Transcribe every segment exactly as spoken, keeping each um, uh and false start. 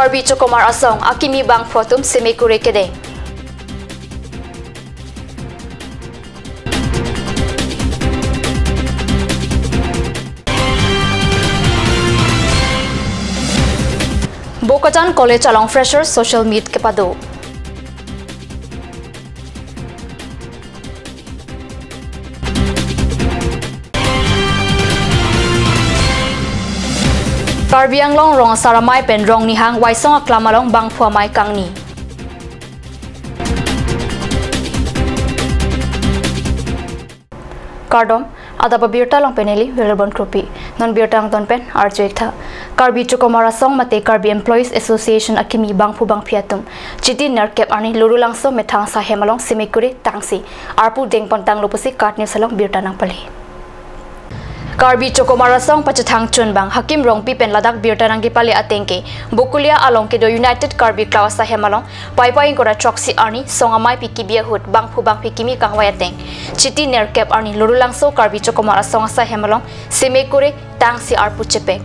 Karbi Chokomar Asong akimi bangphu atum seme kure kedeng. Bokajan College along Freshers Social Meet kepado. Karbi Anglong rong asar amei pen rong nihang Waisong aklam along bangphu amei kangni. Kardom, adap abirta along pen neli Wilbon Kropi. Non birta angton pen arju-ik tha. Karbi Chokomar Asong mate Karbi Employees Association akimi bangphu bangphi atum Chiti nerkep arni Lurulangso methang asai hem along seme kure tangsi arpu dengpon tanglo pusi KAT News along birta nangpale. Karbi Chokomar Asong pachethang chunbang Hakim Rongpi pen ladak birta nangkepale ateng ke Bokulia along kedo United Karbi Club asai hem along Paipai ingkoi ra throksi arni song ameipi kebi ahut bangphu bangphi kimi kangvai ateng Chiti nerkep arni Lurulangso Karbi Chokomar Asong asai hem along seme kure tangsi arpu chepek.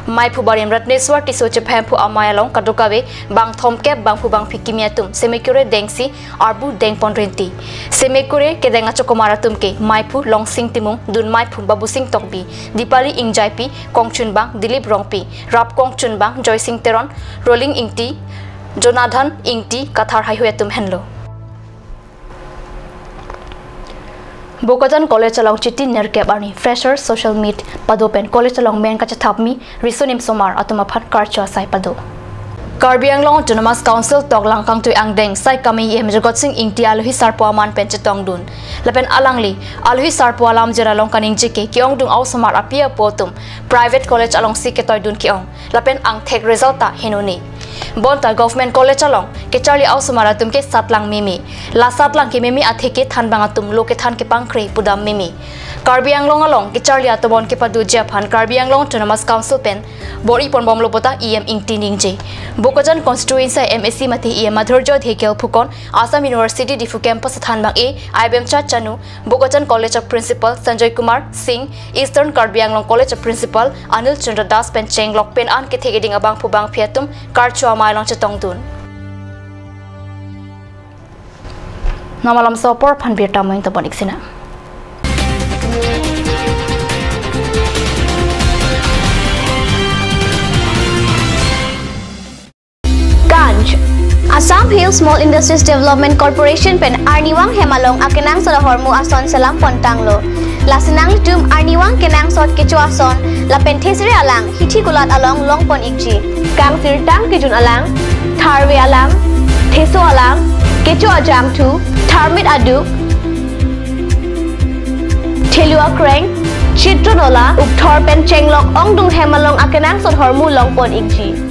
Meiphu barim Ratneswar Tisso chephemphu amei along kadokave bang thomkep bangphu bangphi kimi atum seme kure dengsi arpu dengpon rinti. Seme kure kedeng achokomar atum ke meiphu Longsing Timung, dun meiphu Babusing Tokbi, Dipali Ingjaipi, kongchunbang Dilip Rongpi, rap kongchunbang Joysing Teron, Rolling Ingti, Jonathan Ingti, Kathar haihui atum henlo. Bokajan College along Chiti nerkep arni Freshers Social Meet pado pen college along men kachethap mi riso nimso mar atum aphan karcho asai pado. Karbi Anglong Autonomous Council toklang kangtui angdeng sai kami E M Jagat Sing Ingti alohi sarpo aman pen chetongdun. Lapen alangli alohi sarpo alamjir along kaningje ke ke-ongdung a-osomar api apo atum private college alongsi ketoidun ke-ong. Lapen angthek result ta heno ne. Bonta Government College along kecharli a-osomar atum ke satlang meme. La satlang ke meme athe ke thanbang atum lo kethan kepangkre pudam meme. Karbi Anglong along kecharli atobon kepadoji aphan Karbi Anglong Autonomous Council pen bor-i ponbomlo puta E M Ingti ningje. Bokajan constituency M A C mate E M Madhurjya Dhekial Phukan, Assam University Diphu campus athanbang e I B M Cha Chanu, Bokajan College a-principal Sanjoy Kumar Singh, Eastern Karbi Anglong College a-principal Anil Chandra Das pen chenglok pen an kethe keding abangphu bangphi atum karcho amei along chetongdun. Namalam sopor aphan birta mo ingtobon-ik sinang. Ganj. Assam Hill Small Industries Development Corporation pen arnivang hem along akenangsot ahormu ason selam pon tanglo. Lasi nanglitum arnivang kenangsot kecho ason lapen thesere alang hithi kulat along longpon-ikji. Kangsirtang kejun alang, tharve alang, theso alang, kecho ajangthu, tharmit aduk, thelu akreng, chitron ola, ukthor pen chenglok ongdung hem along akenangsot ahormu longpon-ikji.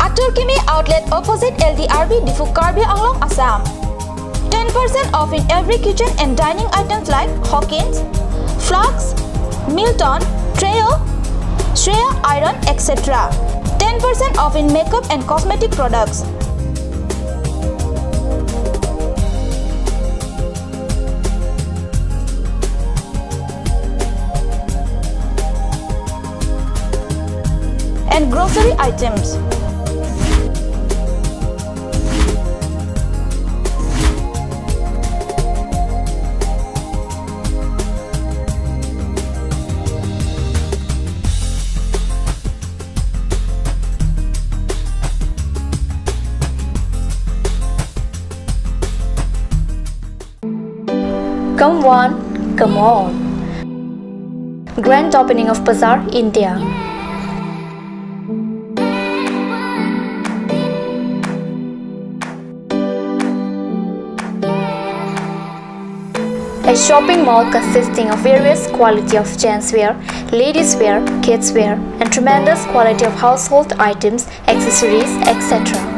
Atur Kimi Outlet opposite L D R B Diphu Karbi Anglong Assam. Ten percent off in every kitchen and dining items like Hawkins, flasks, Milton, Trio, Shreya iron, et cetera. Ten percent off in makeup and cosmetic products. And grocery items. Come one, come all. Grand opening of Bazaar, India. A shopping mall consisting of various quality of gents wear, ladies wear, kids wear, and tremendous quality of household items, accessories, et cetera.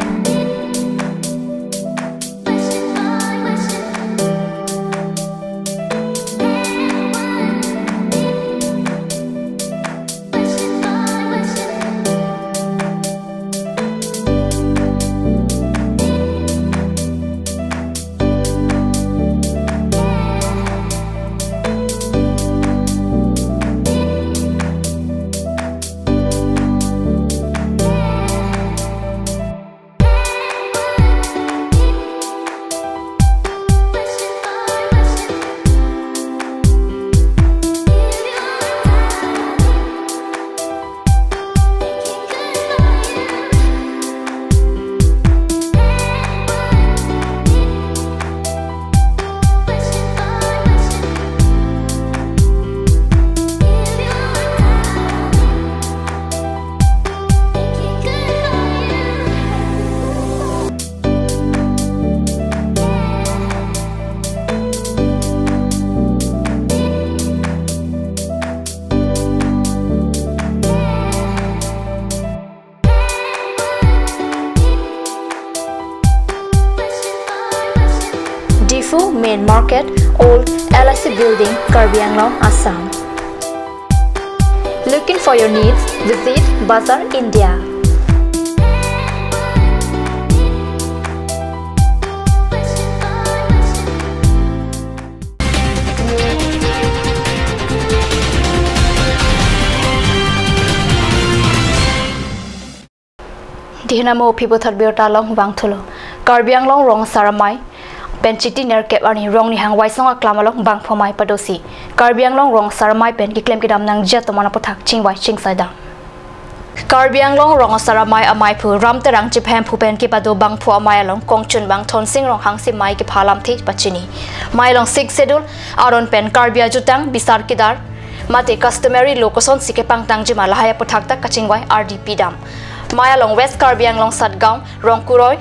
Diphu Main Market, Old L I C Building, Karbi Anglong, Assam. Looking for your needs? Visit Bazar India. Dihena mo phibo thot birta along vangthulo. Karbi Anglong Rong Asar Amei pen Chiti nerkep arni Rong Nihang Waisong aklam along bangphu amei padosi. Karbi Anglong Rong Asar Amei pen keklem kedam nangji atum aphuthak chingvai chingsai dam. Karbi Anglong Rong Asar Amei ameiphu Ram Terang Chiphemphu pen kepado bangphu amei along kongchunbang Thonsing Ronghang si mei kepha alamthe pachini. Mei along Sixth Schedule aron pen Karbi ajutang bisar kidar mate customary law kosonsi kepangtangji ma lahai aphuthak ta kachingvai ardi pidam. Mei along West Karbi Anglong Satgaon Rongkuroi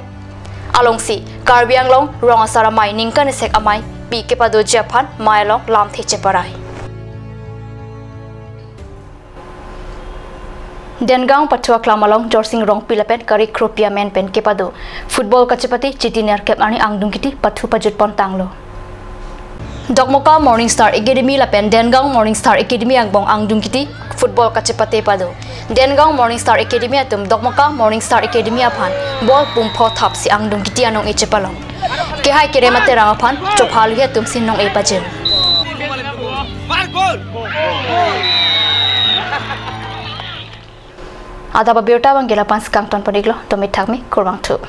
alongsi Karbi Anglong Rong Asar Amei ningkan isek ameipi kepadoji aphan mei along lamthe cheparai. Dengaon pathu aklam along Jorsing Rongpi lapen Kari Kropi amen pen kepado football kachepate Chiti nerkep arni angdung kiti pathu pajutpon tanglo. Dokmoka Morning Star Academy lapen Dengaon Morning Star Academy angbong angdung kiti football kachepate pado. Dengaon Morning Star Academy atum Dokmoka Morning Star Academy aphan ball pumpho thapsi angdung kiti anong-e chepalong. Kehai kerem aterang aphan chopha luhi atum si nong-e pajim. Adap abirta abang ke lapu-an si kangton pon-iklo, dome thakme, kurvangthu.